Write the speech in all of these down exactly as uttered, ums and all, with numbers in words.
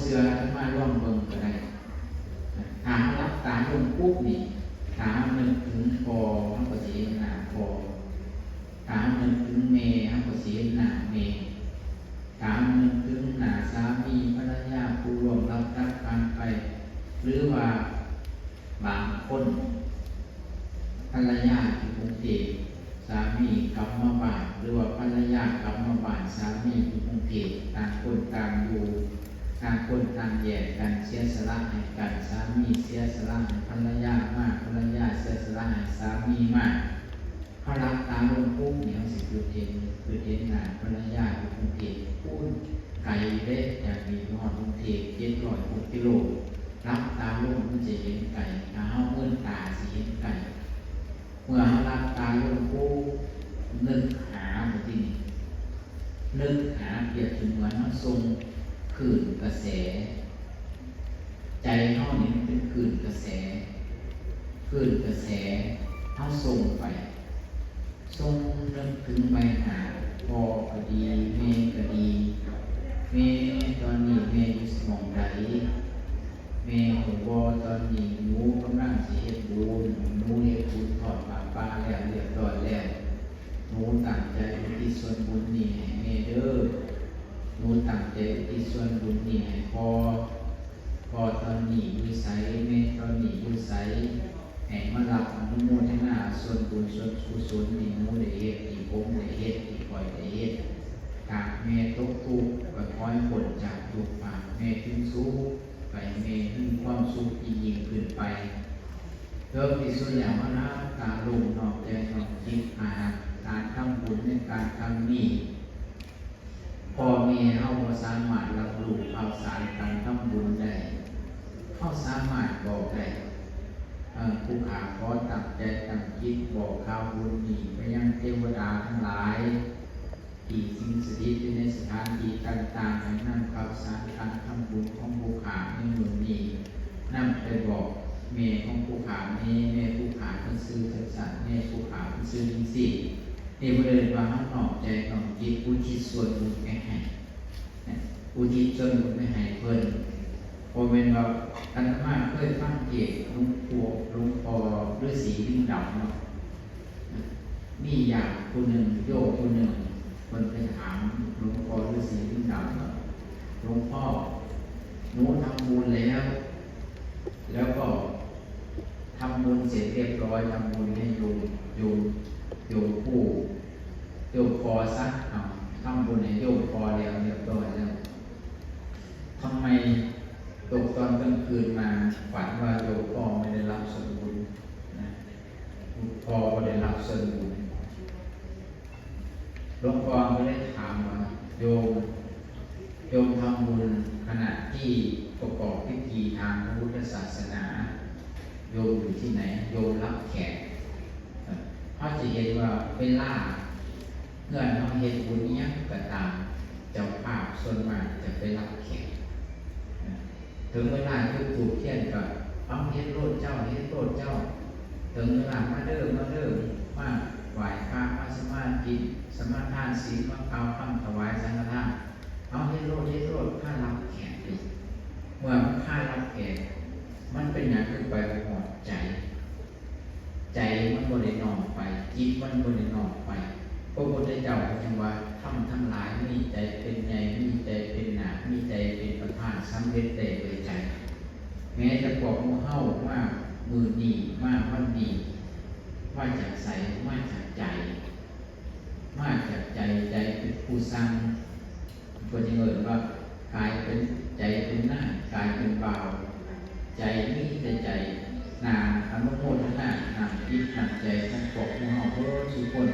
เชื่ออาตมาลองเบิ่งก็ได้ ถ้าเฮาหลับตาลงปุ๊บนี่ ถ้าเฮานึกถึงพ่อ เฮาก็สิเห็นหน้าพ่อ ถ้าเฮานึกถึงแม่ เฮาก็สิเห็นหน้าแม่ ถ้าเฮานึกถึงหน้าสามีภรรยาผู้ล่วงลับจากกันไป หรือว่าบางคน ภรรยาอยู่กรุงเทพ สามีกลับมาบ้าน หรือว่าภรรยากลับมาบ้าน สามีอยู่กรุงเทพ ต่างคนต่างอยู่ ต่างคนต่างแยกกัน เสียสละให้กัน สามีเสียสละให้ภรรยามา ภรรยาเสียสละให้สามีมา เฮาหลับตาลงปุ๊บนี่ เฮาสิคิดเห็น คิดเห็นหน้าภรรยาอยู่กรุงเทพ พู้นไกลเด้ จากนี่ไปฮอดกรุงเทพ เจ็ดร้อยกว่ากิโล หลับตาลงมันจะเห็นไกล ถ้าเฮามืนตาสิเห็นไกล เมื่อเฮาหลับตาลงปุ๊บ นึกหา บัดนี้ นึกหา เปรียบเสมือนเฮาส่งคลื่นกระแส ใจเฮานี่มันเป็นคลื่นกระแส คลื่นกระแส เฮาส่งไป ส่งนึกถึงใบหน้า พ่อก็ดี แม่ก็ดี แม่ ตอนนี้แม่อยู่หม่องใด แม่ฮู้บ่ ตอนนี้หนูกำลังสิเฮ็ดบุญ หนูเฮ็ดบุญทอดผ้าป่าแล้วเรียบร้อยแล้ว หนูตั้งใจอุทิศส่วนบุญนี้ให้แม่เด้อ หนูตั้งใจอุทิศส่วนบุญนี้ให้พ่อ พ่อตอนนี้อยู่ไส แม่ตอนนี้อยู่ไส ให้มารับอนุโมทนาส่วนบุญส่วนกุศลที่หนูได้เฮ็ด ที่ผมได้เฮ็ด ที่ข้อยได้เฮ็ด หากแม่ตกทุกข์ก็ขอให้พ้นจากทุกข์ หากแม่ถึงสุข ให้แม่มีความสุขที่ยิ่งขึ้นไป เทิงที่สุดแล้ว เฮาหลับตาลง น้อมใจน้อมจิต หากการทำบุญในการครั้งนี้ พ่อแม่เฮาบ่สามารถรับรู้ข่าวสารการทำบุญได้ เฮาสามารถบอกได้ เอ่อ ผู้ข้าขอตั้งใจตั้งจิตบอกข่าวบุญนี้ไปยังเทวดาทั้งหลาย ที่สิงสถิตอยู่ในสถานที่ต่างๆ ให้นำข่าวสารการทำบุญของผู้ข้าในมื้อนี้ นำไปบอกแม่ของผู้ข้าแน่ แม่ผู้ข้าเพิ่นชื่อจังซั่น แม่ผู้ข้าเพิ่นชื่อจังซี่ นี่เพิ่นเอิ้นว่าเฮาน้อมใจน้อมจิตอุทิศส่วนบุญไปให้ อุทิศส่วนบุญไปให้เพิ่น บ่แม่นว่า อาตมาเคยฟังเทศน์หลวงปู่ หลวงพ่อฤๅษีลิงดำเนาะ มีญาติผู้หนึ่ง โยมผู้หนึ่ง เพิ่นไปถามหลวงพ่อฤๅษีลิงดำว่า หลวงพ่อ หนูทำบุญแล้ว แล้วก็ทำบุญเสร็จเรียบร้อย ทำบุญให้โยม โยม โยมปู่ โยมพ่อซะ เอา ทำบุญให้โยมพ่อแล้วเรียบร้อยแล้ว ทำไมตกตอนกลางคืนมาฝันว่าโยมพ่อไม่ได้รับส่วนบุญนะ พ่อบ่ได้รับส่วนบุญ หลวงพ่อก็เลยถามว่า โยม โยมทำบุญขณะที่ประกอบพิธีทางพระพุทธศาสนา โยมอยู่ที่ไหน โยมรับแขก เฮาจะเห็นว่าเวลาเฮือนเฮาเฮ็ดบุญอิหยังก็ตาม เจ้าภาพส่วนมากจะไปรับแขก ถึงเวลาจุดธูปเทียนก็ เอา เฮ็ดโลดเจ้า เฮ็ดโลดเจ้า ถึงเวลามาเด้อ มาเด้อ มาไหว้พระ มาสมาธิ สมาทานศีล มากล่าวคำถวายสังฆทาน เอา เฮ็ดโลด เฮ็ดโลด พารับแขกอยู่ เมื่อมันพารับแขก มันเป็นหยังคือไปบ่ฮอดใจ ใจมันบ่ได้น้อมไป จิตมันบ่ได้น้อมไป พระพุทธเจ้าก็จั่งว่า ธรรมทั้งหลายมีใจเป็นใหญ่ มีใจเป็นหน้า มีใจเป็นประธาน สำเร็จได้ด้วยใจ แม้แต่พวกหมู่เฮามามื้อนี้ มาวันนี้ มาจากไส มาจากใจ มาจากใจ ใจเป็นผู้สั่ง เพิ่นจั่งเอิ้นว่า กายเป็น ใจเป็นนาย กายเป็นบ่าว ใจมีแต่ใจ น่าอนุโมทนา น้ำจิตน้ำใจของพวกหมู่เฮาเบิดซุคน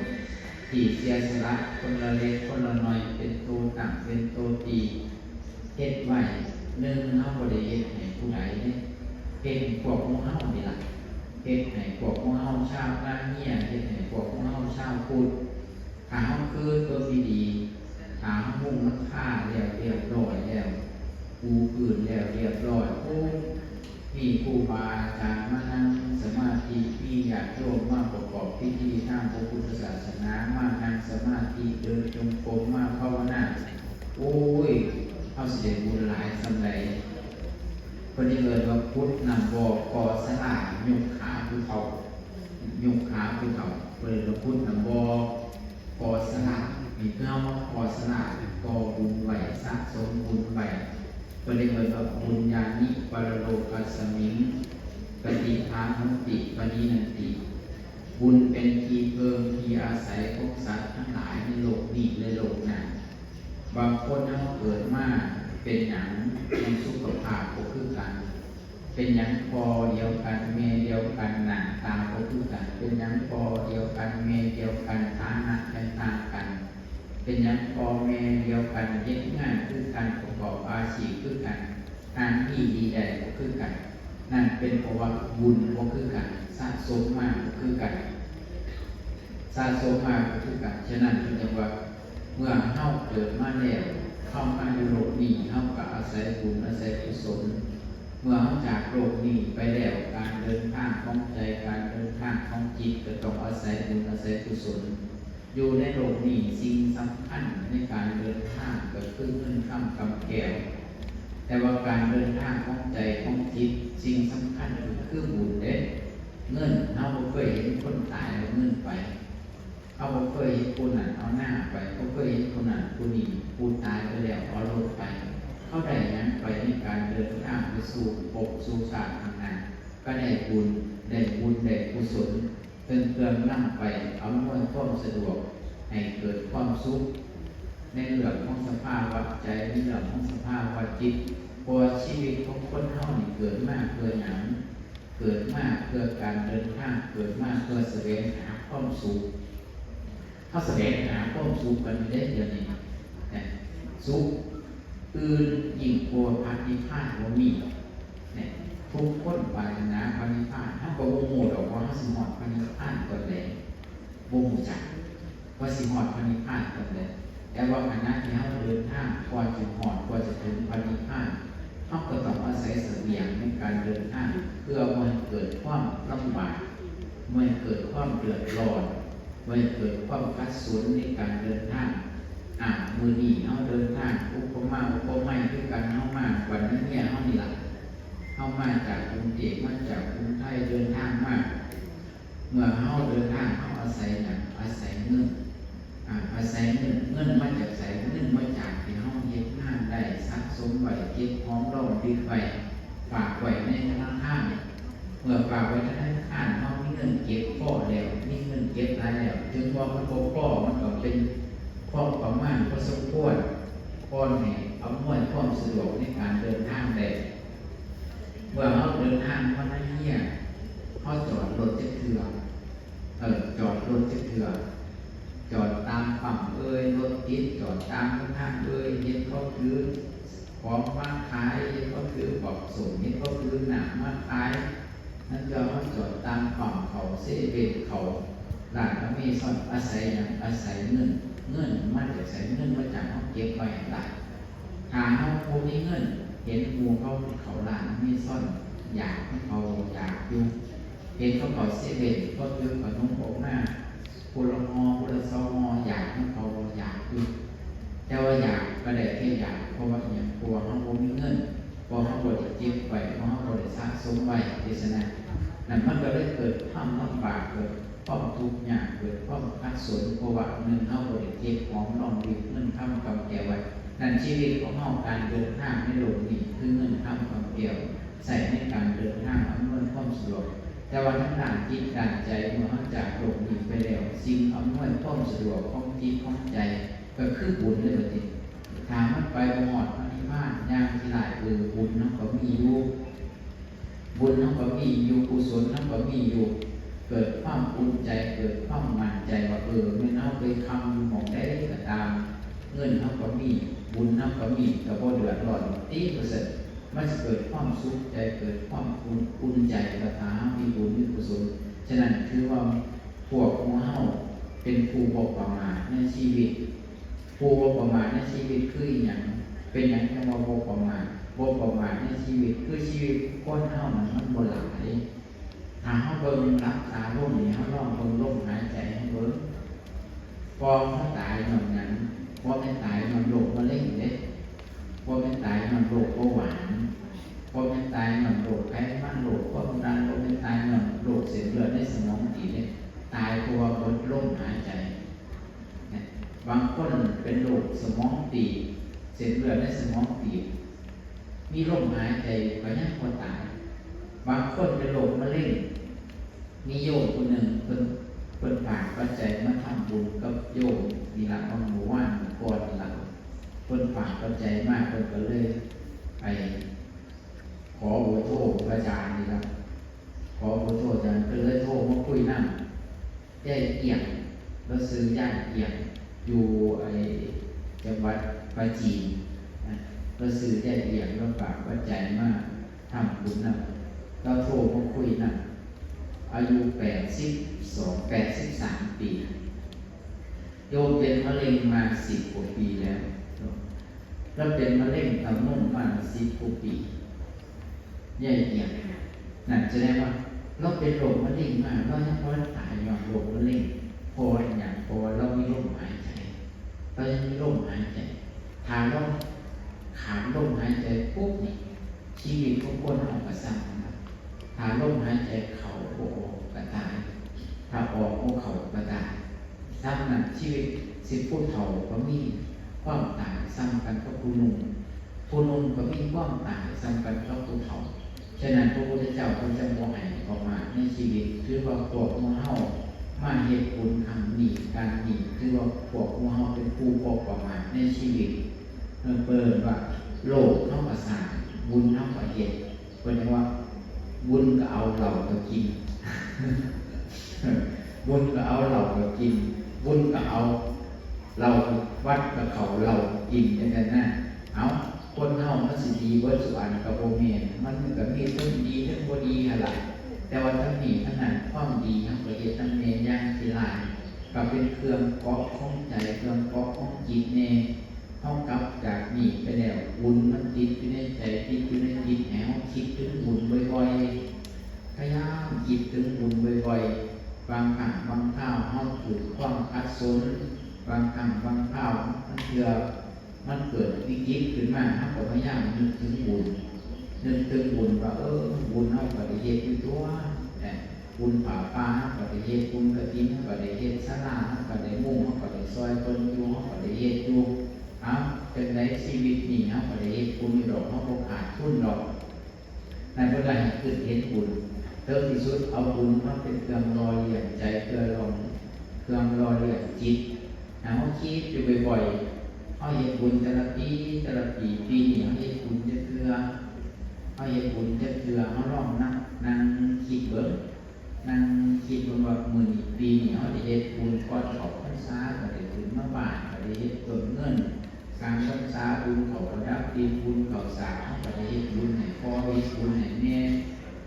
ที่เสียสละคนละเล็กคนละน้อย เป็นโตตั้งเป็นโตตี เฮ็ดไว้ หนึ่ง เฮาบ่ได้เฮ็ดให้ผู้ใดเด้ เฮ็ดให้พวกหมู่เฮานี่ล่ะ เฮ็ดให้พวกหมู่เฮาชาวนาเฮีย เฮ็ดให้พวกหมู่เฮาชาวพุทธ ถ้าเฮาคือต้นดีๆ ถ้าเฮามุงหลังคาแล้วเรียบร้อยแล้ว ปูพื้นแล้วเรียบร้อย โอ้ย มีครูบาอาจารย์มานั่งสมาธิ มีญาติโยมมาประกอบพิธีทางพระพุทธศาสนา มานั่งสมาธิ เดินจงกรม มาภาวนา โอ้ย เฮาสิได้บุญหลายส่ำใด เพิ่นเอิ้นว่าขุดน้ำบ่อก่อศาลา ยกขาผู้เฒ่า ยกขาผู้เฒ่า เพิ่นเอิ้นว่าขุดน้ำบ่อก่อศาลา นี่คือเฮามาก่อศาลา ก่อบุญไว้ สะสมบุญไว้ เพิ่นเอิ้นว่า บุญญานิ ปรโลกัสมิง ปฏิภาหนติ ปะนินันติ บุญเป็นที่เพิ่งที่อาศัยของสัตว์ทั้งหลายในโลกนี้และโลกหน้า บางคนเฮาเกิดมาเป็นหยัง ในสุขภาพบ่คือกัน เป็นหยังพ่อเดียวกัน แม่เดียวกัน หน้าตาบ่คือกัน เป็นหยังพ่อเดียวกัน แม่เดียวกัน ฐานะแตกต่างกัน เป็นหยังพ่อแม่เดียวกัน เฮ็ดงานคือกัน ประกอบอาชีพคือกัน ทางที่ดีได้บ่คือกัน นั่นเป็นเพราะว่าบุญบ่คือกัน สะสมมาบ่คือกัน สะสมมาบ่คือกัน ฉะนั้นเพิ่นจั่งว่า เมื่อเฮาเกิดมาแล้ว เฮามาอยู่โลกนี้ เฮาก็อาศัยบุญ อาศัยกุศล เมื่อเฮาจากโลกนี้ไปแล้ว การเดินทางของใจ การเดินทางของจิต ก็ต้องอาศัยบุญ อาศัยกุศล อยู่ในโลกนี้ สิ่งสำคัญในการเดินทางก็คือเงินคำกำแก้ว แต่ว่าการเดินทางของใจของจิต สิ่งสำคัญก็คือบุญเด้ เงิน เฮาบ่เคยเห็นคนตายเอาเงินไป เฮาบ่เคยเห็นผู้นั้นเอานาไป บ่เคยเห็นผู้นั้นผู้นี้ ผู้ตายไปแล้วเอารถไป เฮาได้หยังไปในการเดินทางไปสู่ภพสู่ชาติข้างหน้า ก็ได้บุญ ได้บุญ ได้กุศล เป็นเครื่องนำไปอำนวยความสะดวกให้เกิดความสุข ในเรื่องของสภาวะใจ ในเรื่องของสภาวะจิต เพราะว่าชีวิตของคนเฮานี่เกิดมาเพื่อหยัง เกิดมาเพื่อการเดินทาง เกิดมาเพื่อแสวงหาความสุข เฮาแสวงหาความสุขกันอยู่เด้เดี๋ยวนี้นะ สุขอื่นยิ่งกว่าพระนิพพานบ่มีนะ ทุกคนปรารถนาพระนิพพาน เฮาก็บ่ฮู้ดอกว่าเฮาสิฮอดพระนิพพานตอนใด บ่ฮู้จักว่าสิฮอดพระนิพพานตอนใด แต่ว่าขณะที่เฮาเดินทาง ก่อนสิฮอด ก่อนจะถึงพระนิพพาน เฮาก็ต้องอาศัยเสบียงในการเดินทาง เพื่อบ่ให้เกิดความลำบาก บ่ให้เกิดความเดือดร้อน บ่ให้เกิดความขัดสนในการเดินทาง อ่า มื้อนี้เฮาเดินทาง อุปมาอุปไมยคือกัน เฮามาบ้านเมียเฮานี่ล่ะ เฮามาจากกรุงเทพฯ มาจากกรุงไทย เดินทางมา เมื่อเฮาเดินทาง เฮาอาศัยหยัง อาศัยเงิน อ่า อาศัยเงิน เงินมาจากไส เงินมาจากที่เฮาเฮ็ดงานได้ สะสมไว้ เก็บหอมรอมริบไว้ ฝากไว้ในธนาคาร เมื่อฝากไว้ธนาคาร เฮามีเงินเก็บพอแล้ว มีเงินเก็บหลายแล้ว ถึงว่ามันบ่พอ มันก็เป็นพอประมาณพอสมควร พอให้อำนวยความสะดวกในการเดินทางได้ เมื่อเฮาเดินทางมาในเมือง เฮาจอดรถจักเทื่อ เออ จอดรถจักเทื่อ จอดตามปั๊มเอ่ย รถติด จอดตามทางเอ่ย เห็นเขาถือของมาขาย เห็นเขาถือบักส้ม เห็นเขาถือน้ำมาขาย นั่นก็เฮาจอดตามปั๊มเขา เซเว่นเขา ร้านอเมซอน อาศัยหยัง อาศัยเงิน เงินมาจากไส เงินมาจากเฮาเก็บไว้หลาย ถ้าเฮาบ่มีเงิน เห็นหมู่เขาเข้าร้านอเมซอน อยากนำเขา อยากอยู่ เห็นเขาเข้าเซเว่น เขาถือขนมออกมา คนละห่อ คนละสองห่อ อยากนำเขา อยากอยู่ แต่ว่าอยากก็ได้แค่อยาก เพราะว่าอิหยัง เพราะว่าเฮาบ่มีเงิน เพราะเฮาบ่ได้เก็บไว้ เพราะเฮาบ่ได้สะสมไว้ เพราะฉะนั้น นั่นมันก็เลยเกิดความลำบาก เกิดความทุกข์ยาก เกิดความขัดสน เพราะว่า หนึ่ง เฮาบ่ได้เก็บหอมรอมริบเงินคำกำแก้วไว้ นั่นชีวิตของเฮา การเดินทางในโลกนี้ คือเงินคำกำแก้ว ใช้ในการเดินทางอำนวยความสะดวก แต่ว่าทางด้านจิตด้านใจ เมื่อเฮาจากโลกนี้ไปแล้ว สิ่งอำนวยความสะดวกของจิตของใจ ก็คือบุญเลยบัดนี้ ถ้ามันไปบ่ฮอดพระนิพพาน อย่างที่หลาย เออ บุญเฮาก็มีอยู่ บุญเฮาก็มีอยู่ กุศลเฮาก็มีอยู่ เกิดความอุ่นใจ เกิดความมั่นใจว่า เออ แม่นเฮาไปค้ำอยู่หม่องใดก็ตาม เงินเฮาก็มี บุญเฮาก็มี ก็บ่เดือดร้อนติ ว่าซั่น มันสิเกิดความสุขใจ เกิดความอุ่น อุ่นใจ ก็ถ้าเฮามีบุญมีกุศล ฉะนั้นถือว่าพวกหมู่เฮาเป็นผู้บ่ประมาทในชีวิต ผู้บ่ประมาทในชีวิตคืออิหยัง เป็นหยังจั่งว่าบ่ประมาท บ่ประมาทในชีวิต คือชีวิตคนเฮานั้นมันบ่หลาย ถ้าเฮาเบิ่งหลับตาลงนี่ เฮาลองเบิ่งลมหายใจเฮาเบิ่ง พอเฮาตายย้อนหยัง บ่แม่นตายย้อนโรคมะเร็งเด้ บ่แม่นตายย้อนโรคเบาหวาน บ่แม่นตายย้อนโรคไขมัน โรคความดัน บ่แม่นตายย้อนโรคเส้นเลือดในสมองตีบเด้ ตายเพราะว่าหมดลมหายใจ บางคนเป็นโรคสมองตีบ เส้นเลือดในสมองตีบ มีลมหายใจก็ยังบ่ตาย บางคนเป็นโรคมะเร็ง มีโยมผู้หนึ่งเพิ่น เพิ่นฝากปัจจัยมาทำบุญกับโยมนี่ล่ะ หว่างมื้อวานมื้อก่อนนี่ล่ะ เพิ่นฝากปัจจัยมา เพิ่นก็เลยไปขอเบอร์โทรพระอาจารย์นี่ล่ะ ขอเบอร์โทรอาจารย์ ก็เลยโทรมาคุยนำ ยายเอี่ยง ลาวชื่อยายเอี่ยง อยู่ไอ้จังหวัดปราจีนนะ ลาวชื่อยายเอี่ยง ลาวฝากปัจจัยมาทำบุญนำ ลาวโทรมาคุยนำ อายุแปดสิบสอง แปดสิบสามปี โยมเป็นมะเร็งมาสิบกว่าปีแล้ว ลาวเป็นมะเร็งเต้านมมาสิบกว่าปี ยายเอี่ยง นั่นแสดงว่าลาวเป็นโรคมะเร็งมา ลาวยังบ่ทันตายย้อนโรคมะเร็ง เพราะว่าหยัง เพราะว่าลาวมีลมหายใจ ลาวยังมีลมหายใจ ถ้าลาวขาดลมหายใจปุ๊บนี่ ชีวิตของคนเฮาก็ซ้ำนั่นล่ะ ถ้าลมหายใจเข้าบ่ออกก็ตาย ถ้าออกบ่เข้าก็ตาย ซ้ำนั่น ชีวิตสิผู้เฒ่าก็มีความตายซ้ำกันกับผู้หนุ่ม ผู้หนุ่มก็มีความตายซ้ำกันกับผู้เฒ่า ฉะนั้นพระพุทธเจ้าเพิ่นจั่งบ่ให้ประมาทในชีวิต ถือว่าพวกหมู่เฮามาเฮ็ดบุญครั้งนี้ การนี้ ถือว่าพวกหมู่เฮาเป็นผู้บ่ประมาทในชีวิต เพิ่น เพิ่นว่าโลกเฮาก็สร้าง บุญเฮาก็เฮ็ด เพิ่นว่าบุญก็เอา เหล้าก็กิน บุญก็เอา เหล้าก็กิน บุญก็เอา เหล้า วัดก็เข้า เหล้าก็กิน จั่งซั้นนะ เอ้า คนเฮามันสิดีเบิดซุอันก็บ่แม่น มันก็มีทั้งดีทั้งบ่ดีหั่นล่ะ แต่ว่าทั้งนี้ทั้งนั้น ความดีเฮาก็เฮ็ดนำแน่อย่างขี้ร้าย ก็เป็นเครื่องเกาะของใจ เครื่องเกาะของจิตแน่ เฮากลับจากนี้ไปแล้ว บุญมันติดอยู่ในใจ ติดอยู่ในจิต ให้เฮาคิดถึงบุญบ่อยๆ พยายามคิดถึงบุญบ่อยๆ บางครั้งบางคราวเฮาถืกความขัดสน บางครั้งบางคราวมันเทื่อมันเกิดวิกฤตขึ้นมา เฮาก็พยายามนึกถึงบุญ นึกถึงบุญว่า เออ บุญเฮาก็ได้เฮ็ดอยู่ตั่ว เอ้ย บุญผ้าป่าเฮาก็ได้เฮ็ด บุญกฐินเฮาก็ได้เฮ็ด ศาลาเฮาก็ได้มุง เฮาก็ได้ซ่อยเพิ่นอยู่ เฮาก็ได้เฮ็ดอยู่ เอ้า จั่งใดชีวิตนี้เฮาก็ได้เฮ็ดบุญอยู่ดอก เฮาบ่ขาดทุนดอก นั่นเพิ่นว่าให้คิดเห็นบุญ เทิงที่สุดเอาบุญมาเป็นเครื่องหล่อเลี้ยงใจ เครื่องหล่อ เครื่องหล่อเลี้ยงจิต ให้เฮาคิดอยู่บ่อยๆ เฮาเฮ็ดบุญแต่ละปี แต่ละปี ปีนี้เฮาเฮ็ดบุญจักเทื่อ เฮาเฮ็ดบุญจักเทื่อ เฮาลองนั่ง นั่งคิดเบิ่ง นั่งคิดเบิ่งว่ามื้อนี้ ปีนี้เฮาได้เฮ็ดบุญก่อนเข้าพรรษา ก็ได้ขึ้นมาบ้าน ก็ได้เฮ็ดต้นเงิน กลางพรรษาบุญเข้าประดับดิน บุญเข้าสาก เฮาก็ได้เฮ็ดบุญให้พ่อ เฮ็ดบุญให้แม่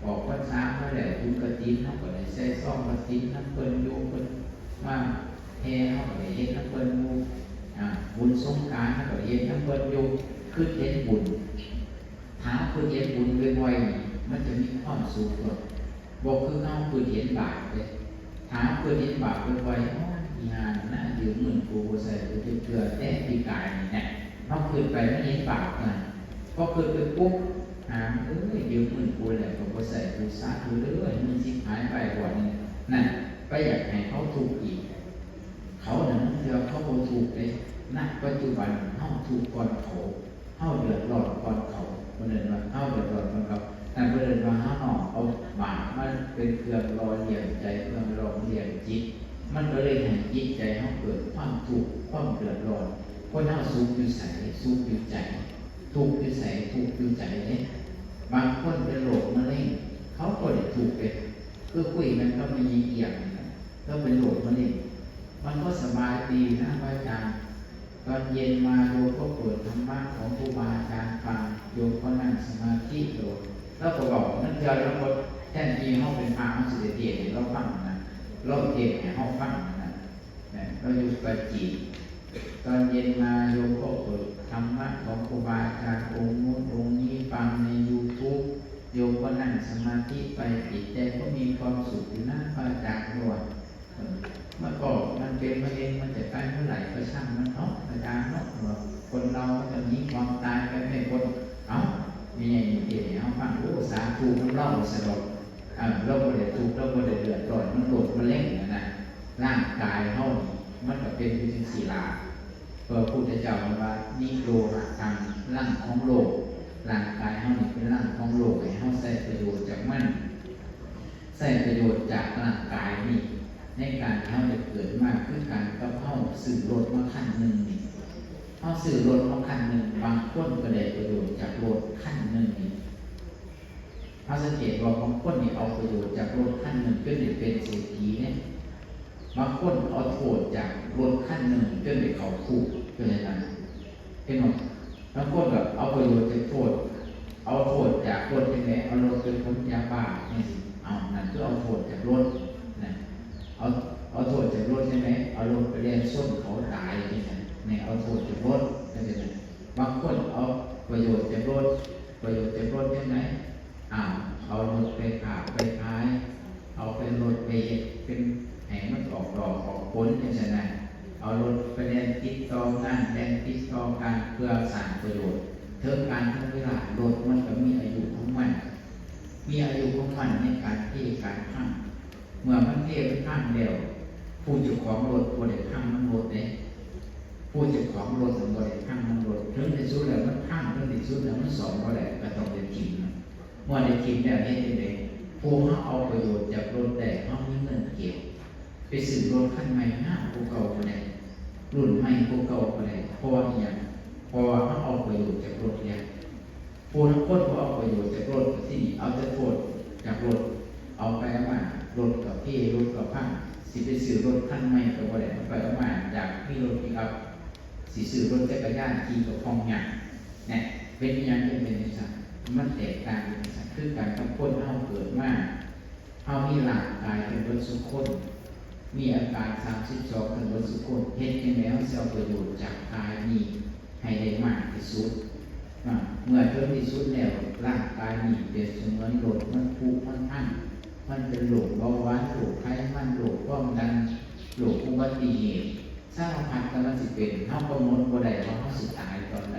ออกพรรษามาแล้วบุญกฐิน เฮาก็ได้ใส่ซองกฐินนำเพิ่นอยู่ เพิ่นมาแห่ เฮาก็ได้เฮ็ดนำเพิ่นอยู่ อ่า บุญสงกรานต์ เฮาก็ได้เฮ็ดนำเพิ่นอยู่ คิดเห็นบุญ ถ้าคิดเห็นบุญบ่อยๆ นี่ มันจะมีความสุขโลด บ่คือเฮาคิดเห็นบาปเด้ ถ้าคิดเห็นบาปบ่อยๆ โอ้ย อีห่านั่นนะ ยืมเงินกูบ่ใช้กูจักเทื่อ แต่ปีกายนี่แหละ เฮาคิดไปมันเห็นบาปนะ พอคิดไปปุ๊บ หา เอ้ย ยืมเงินกูแล้วก็บ่ใช้กู สาธุเด้อ เงินสิหายไปบ่นี่ นั่น ไปอยากให้เขาทุกข์อีก เขาน่ะ ลางเทื่อเขาบ่ทุกข์เด้ ณ ปัจจุบันเฮาทุกข์ก่อนเขา เฮาเดือดร้อนก่อนเขา เพิ่นเอิ้นว่าเฮาเดือดร้อนก่อนเขา นั่นเพิ่นเอิ้นว่าเฮาน้อมเอาบาปมาเป็นเครื่องหล่อเลี้ยงใจ เครื่องหล่อเลี้ยงจิต มันก็เลยให้จิตใจเฮาเกิดความทุกข์ ความเดือดร้อน คนเฮาสุขอยู่ไส สุขอยู่ใจ ทุกข์อยู่ไส ทุกข์อยู่ใจเด้ บางคนเป็นโรคมะเร็ง เขาก็ได้ทุกข์เด้ คือคุยกันกับแม่เอี่ยงนี่ล่ะ ลาวเป็นโรคมะเร็ง มันก็สบายดีนะพระอาจารย์ ตอนเย็นมาโยมก็เปิดธรรมะของครูบาอาจารย์ฟัง โยมก็นั่งสมาธิโดด ลาวก็เว้า ลางเทื่อลาวก็ แทนที่เฮาเป็นพระเฮาสิได้เทศน์ให้ลาวฟังนะ ลาวเทศน์ให้เฮาฟังนะ นะ ลาวอยู่ปราจีน ตอนเย็นมาโยมก็เปิดธรรมะของครูบาอาจารย์องค์นู้นองค์นี้ฟังในยูทูบ โยมก็นั่งสมาธิไป จิตใจก็มีความสุขอยู่นะพระอาจารย์ว่า เออ มันก็ มันเป็นมะเร็ง มันจะไปเมื่อไหร่ก็ช่างมันเนาะ อาจารย์เนาะ ว่าคนเรามันจะมีความตายไปไม่พ้น เอ้า แม่ใหญ่นี่เทศน์ให้เฮาฟัง ทุกข์นำลาวซะดอก เออ ลาวบ่ได้ทุกข์ ลาวบ่ได้เดือดร้อน มันโรคมะเร็งนั่นน่ะ ร่างกายเฮานี่ มันก็เป็นอยู่จั่งซี้ล่ะ พระพุทธเจ้าเพิ่นว่า นิโรธารัง รังของโรค ร่างกายเฮานี่เป็นรังของโรค ให้เฮาใช้ประโยชน์จากมัน ใช้ประโยชน์จากร่างกายนี่ ในการที่เฮาได้เกิดมา คือกันกับเฮาซื้อรถมาคันหนึ่งนี่ เฮาซื้อรถมาคันหนึ่ง บางคนก็ได้ประโยชน์จากรถคันหนึ่งนี่ เฮาสังเกตว่าบางคนนี่เอาประโยชน์จากรถคันหนึ่งจนได้เป็นเศรษฐีเนี่ย บางคนเอาโทษจากรถคันหนึ่งจนได้เข้าคุก เป็นจั่งซั้น เห็นบ่ บางคนก็เอาประโยชน์จากโทษ เอาโทษจากรถจั่งใด เอารถไปขนยาบ้าจั่งซี้ เอา นั่นคือเอาโทษจากรถนะ เอา เอาโทษจากรถจั่งใด เอารถไปแล่นชนเขาตายจั่งซี้ นี่เอาโทษจากรถ เข้าใจไหม บางคนเอาประโยชน์จากรถ ประโยชน์จากรถจั่งใด อ้าว เอารถไปค้าไปขาย เอาไปรถไปเฮ็ดเป็นให้มันออกดอกออกผลจั่งซี้นะ เอารถไปแล่นติดต่องาน แล่นติดต่อการเพื่อสร้างประโยชน์ เทิงการเทิงเวลา รถมันก็มีอายุของมัน มีอายุของมันในการเพการพัง เมื่อมันเพมันพังแล้ว ผู้เจ้าของรถบ่ได้พังนำรถเด้ ผู้เจ้าของรถน่ะบ่ได้พังนำรถ ถึงที่สุดแล้วมันพัง ถึงที่สุดแล้วมันซ่อมบ่ได้ ก็ต้องได้ถิ่มมัน เมื่อได้ถิ่มแล้วเฮ็ดจั่งใด ผู้เฮาเอาประโยชน์จากรถได้ เฮามีเงินเก็บ ไปซื้อรถคันใหม่งามกว่าเก่าก็ได้ รุ่นใหม่กว่าเก่าก็ได้ เพราะว่าอิหยัง เพราะว่าเฮาเอาประโยชน์จากรถแล้ว ผู้ลางคนบ่เอาประโยชน์จากรถ ที่นี่เอาแต่โทษจากรถ เอาไปเอามา รถก็เพ รถก็พัง สิไปซื้อรถคันใหม่ก็บ่ได้ เอาไปเอามา จากมีรถปิกอัพ สิซื้อรถจักรยานขี่ก็คล่องยาก เนี่ย เป็นอิหยังจั่งเป็นจั่งซั้น มันแตกต่างกันจั่งซั้น คือกันกับคนเฮาเกิดมา เฮามีร่างกายกันเบิดซุคน มีอาการสามสิบสองกันเบิดซุคน เฮ็ดจั่งใดเฮาสิเอาประโยชน์จากกายนี้ให้ได้มากที่สุด อ่า เมื่อถึงที่สุดแล้ว ร่างกายนี้เปรียบเสมือนรถ มันผุมันพัง มันเป็นโรคเบาหวาน โรคไขมัน โรคความดัน โรคอุบัติเหตุ สารพัดก็มันสิเป็น เฮากำหนดบ่ได้ว่าเฮาสิตายตอนใด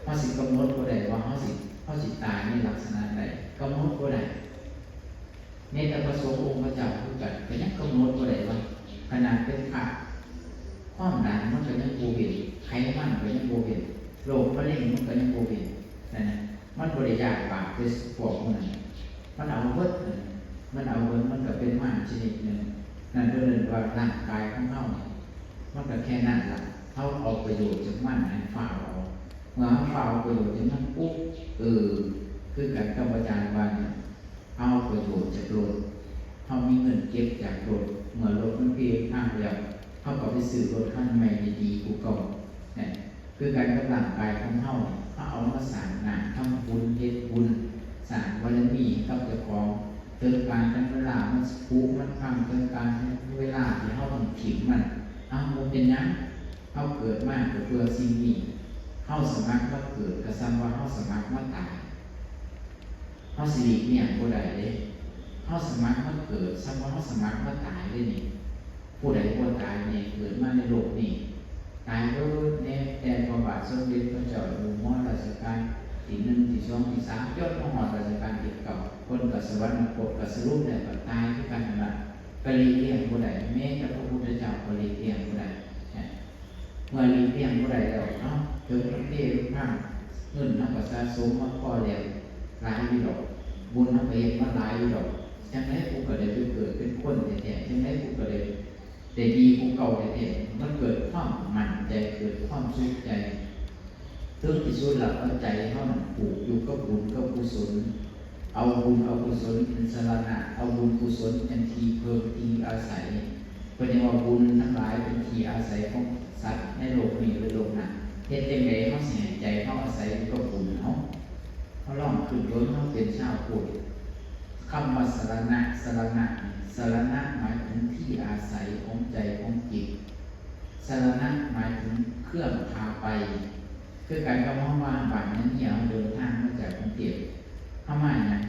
เฮาสิกำหนดบ่ได้ว่าเฮาสิ เฮาสิตายในลักษณะใด กำหนดบ่ได้ แม้แต่พระสงฆ์องค์พระเจ้าคือกัน ก็ยังกำหนดบ่ได้ว่า ขนาดเป็นพระ ความดันมันก็ยังบ่เว้น ไขมันก็ยังบ่เว้น โรคมะเร็งมันก็ยังบ่เว้น นั่นน่ะ มันบ่ได้ยากบาปเด้อพวกพวกนั้น มันเอาเบิดนั่น มันเอาเบิด มันก็เป็นมารชนิดหนึ่ง นั่นเพิ่นเอิ้นว่าร่างกายของเฮานี่ มันก็แค่นั้นล่ะ เฮาเอาประโยชน์จากมันให้ฟ้าวเอา เมื่อเฮาฟ้าวเอาประโยชน์จากมันปุ๊บ เออ คือกันกับอาจารย์ว่าเนี่ย เอาประโยชน์จากรถ เฮามีเงินเก็บจากรถ เมื่อรถมันเพพังแล้ว เฮาก็ไปซื้อรถคันใหม่ดีๆกว่าเก่า นะ คือกันกับร่างกายของเฮาเนี่ย เฮาเอามาสร้างน้ำ ทำบุญ เฮ็ดบุญ สร้างบารมีให้กับเจ้าของ เทิงการเทิงเวลา มันผุมันพัง เทิงการเทิงเวลาที่เฮาต้องถิ่มมัน เอ้า บ่เป็นหยัง เฮาเกิดมาก็เพื่อสิ่งนี้ เฮาสมัครมาเกิดก็ส่ำว่าเฮาสมัครมาตาย เฮาสิหลีกเลี่ยงบ่ได้เด้ เฮาสมัครมาเกิด ส่ำว่าเฮาสมัครมาตายเด้นี่ ผู้ใดบ่ตายแน่เกิดมาในโลกนี้ ตายเบิดแน่ แต่พระบาทสมเด็จพระเจ้าอยู่หัวรัชกาลที่หนึ่ง ที่สอง ที่สาม จนมาฮอดรัชกาลที่เก้า เพิ่นก็สวรรคต ก็สรุปแล้วก็ตายคือกันนั่นล่ะ ก็หลีกเลี่ยงบ่ได้ แม้แต่พระพุทธเจ้าก็หลีกเลี่ยงบ่ได้ เมื่อหลีกเลี่ยงบ่ได้แล้ว เอ้า เถิงมันเพมันพัง เงินเฮาก็สะสมมาพอแล้ว หลายอยู่ดอก บุญเฮาก็เฮ็ดมาหลายอยู่ดอก จั่งใดกูก็ได้ไปเกิดเป็นคนแท้ๆ จั่งใดกูก็ได้ ได้ดีกว่าเก่าแท้ๆ มันเกิดความมั่นใจ เกิดความสุขใจ เถิงที่สุดแล้ว เอาใจเฮานั้นผูกอยู่กับบุญกับกุศล เอาบุญเอากุศลเป็นสรณะ เอาบุญกุศลเป็นที่เพิ่งที่อาศัย เพิ่นยังว่าบุญทั้งหลายเป็นที่อาศัยของสัตว์ในโลกนี้และโลกหน้า เฮ็ดจั่งใดเฮาสิให้ใจเฮาอาศัยอยู่กับบุญ เฮา เฮาลองคิดเบิ่ง เฮาเป็นชาวพุทธ คำว่าสรณะ สรณะ สรณะหมายถึงที่อาศัยของใจของจิต สรณะหมายถึงเครื่องพาไป คือกันกับเฮามาบ้านนั้นเนี่ย เฮาเดินทางมาจากกรุงเทพฯ เฮามาหยัง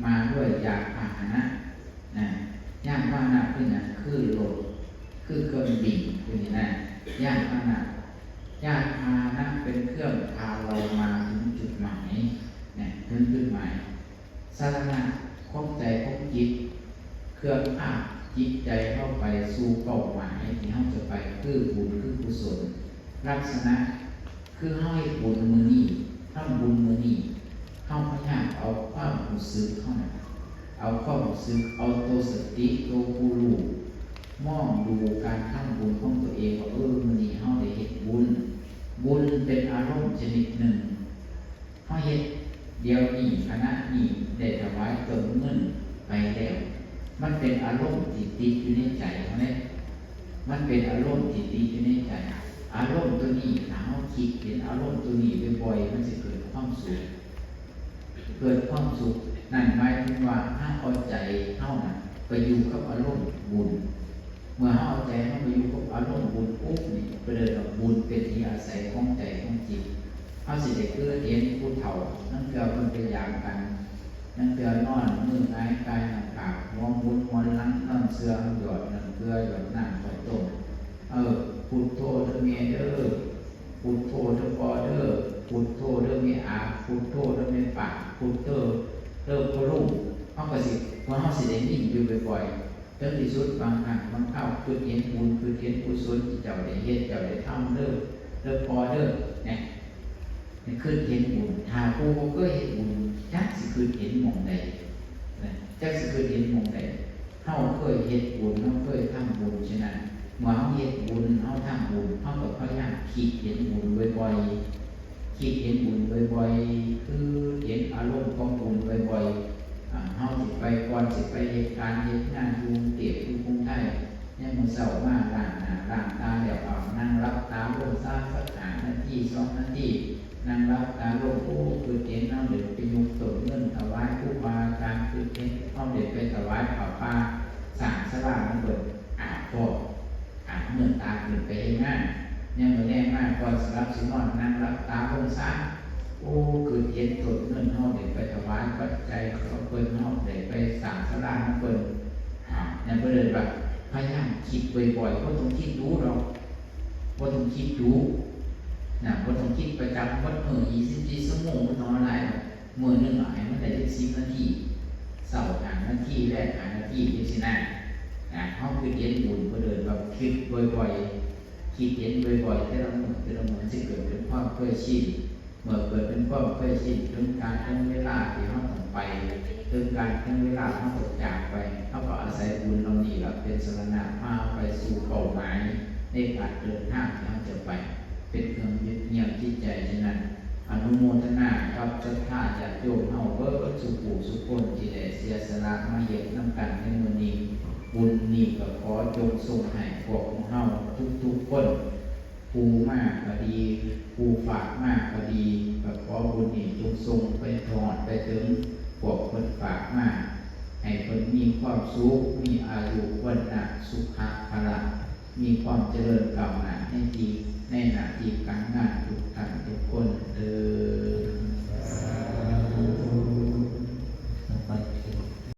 มาด้วยยานพาหนะ นะ ยานพาหนะคือหยัง คือรถ คือเครื่องบิน คือนี่นะ ยานพาหนะ ยานพาหนะเป็นเครื่องพาเรามาถึงจุดหมาย นะ ถึงจุดหมาย สรณะของใจของจิต เครื่องพาจิตใจเฮาไปสู่เป้าหมายที่เฮาจะไป คือบุญคือกุศล ลักษณะคือเฮาเฮ็ดบุญมื้อนี้ ทำบุญมื้อนี้ เฮาพยายามเอาความรู้สึกเฮานั่น เอาความรู้สึก เอาตัวสติ ตัวผู้รู้ มองดูการทำบุญของตัวเองว่า เออ มื้อนี้เฮาได้เฮ็ดบุญ บุญเป็นอารมณ์ชนิดหนึ่ง เฮาเฮ็ดเดี๋ยวนี้ ขณะนี้ ได้ถวายต้นเงินไปแล้ว มันเป็นอารมณ์ที่ติดอยู่ในใจเฮาเด้ มันเป็นอารมณ์ที่ติดอยู่ในใจ อารมณ์ตัวนี้ ถ้าเฮาคิดเห็นอารมณ์ตัวนี้บ่อยๆ มันสิเกิดความสุข เกิดความสุข นั่นหมายถึงว่าเฮาเอาใจเฮาน่ะไปอยู่กับอารมณ์บุญ เมื่อเฮาเอาใจเฮาไปอยู่กับอารมณ์บุญปุ๊บนี่ ไปเลยว่าบุญเป็นที่อาศัยของใจของจิต เฮาสิได้คือเห็นผู้เฒ่า ลางเทื่อเพิ่นไปยามกัน ลางเทื่อนอนมือหงายกายหน้าผาก หัวหมุนหมอนหลัง นอนเสื่อมหยอดน้ำเกลือ หยอดน้ำข้าวต้ม เออ พุทโธเด้อแม่เด้อ พุทโธเด้อพ่อเด้อ พุทโธเด้อแม่อา พุทโธเด้อแม่ป้า พุทโธเด้อพ่อลุง เฮาก็สิ พวกเฮาสิได้ยินอยู่บ่อยๆ ถึงที่สุดบางครั้งบางคราวคิดเห็นบุญ คิดเห็นกุศลที่เจ้าได้เฮ็ด เจ้าได้ทำเด้อ เด้อพ่อเด้อ เนี่ย นี่คิดเห็นบุญ ถ้าผู้บ่เคยเฮ็ดบุญ จักสิคิดเห็นหม่องใด นะ จักสิคิดเห็นหม่องใด เฮาเคยเฮ็ดบุญ เฮาเคยทำบุญ ฉะนั้น เมื่อเฮาเฮ็ดบุญ เฮาทำบุญ เฮาก็พยายามคิดเห็นบุญบ่อยๆ คิดเห็นบุญบ่อยๆ คือเห็นอารมณ์ของบุญบ่อยๆ อ่า เฮาสิไป ก่อนสิไปเฮ็ดการเฮ็ดงานอยู่กรุงเทพฯ อยู่กรุงไทย ยามมื้อเช้ามาล้างหน้าล้างตาแล้ว เอานั่งหลับตาลงซะสักห้านาที สองนาที นั่งหลับตาลง โอ้ คิดเห็นเฮาได้ไปยกต้นเงินถวายครูบาอาจารย์ คิดเห็นเฮาได้ไปถวายผ้าป่า สร้างศาลานำเพิ่น อ่า พอ อ่า มืดตาขึ้นไปเฮ็ดงาน ยามมื้อแลงมาก่อนสิหลับสินอน นั่งหลับตาลงซะ โอ้ คิดเห็นต้นเงินเฮาได้ไปถวายปัจจัยเขาเพิ่น เฮาได้ไปสร้างศาลานำเพิ่น อ่า นั่นเพิ่นเอิ้นว่าพยายามคิดบ่อยๆ บ่ต้องคิดดู๋ดอก บ่ต้องคิดดู๋ นะ บ่ต้องคิดประจำเบิดมื้อ ยี่สิบสี่ ชั่วโมง บ่ต้องเอาหลายดอก มื้อหนึ่งเอาให้มันได้จักสิบนาที เช้าห้านาที แลงห้านาที จังซี้นะ นะ เฮาคิดเห็นบุญ เพิ่นเอิ้นว่าคิดบ่อยๆ คิดเห็นบ่อยๆ แต่ละมื้อ แต่ละมื้อ มันสิเกิดเป็นความเคยชิน เมื่อเกิดเป็นความเคยชิน ถึงกาลถึงเวลาที่เฮาต้องไป ถึงกาลถึงเวลาเฮาต้องจากไป เฮาก็อาศัยบุญเหล่านี้ล่ะเป็นสรณะ พาไปสู่เป้าหมายในการเดินทางที่เฮาจะไป เป็นเครื่องยึดเหนี่ยวจิตใจ ฉะนั้น อนุโมทนากับศรัทธาญาติโยมเฮาเบิดซุผู้ซุคนที่ได้เสียสละมาเฮ็ดนำกันในมื้อนี้ บุญนี้ก็ขอจงส่งให้พวกของเฮาทุกๆคน ผู้มาก็ดี ผู้ฝากมาก็ดี ก็ขอบุญนี้จงส่งไปฮอดไปถึงพวกเพิ่นฝากมา ให้เพิ่นมีความสุข มีอายุ วรรณะ สุขะ พละ มีความเจริญก้าวหน้าในที่ ในหน้าที่การงานทุกท่านทุกคนเด้อ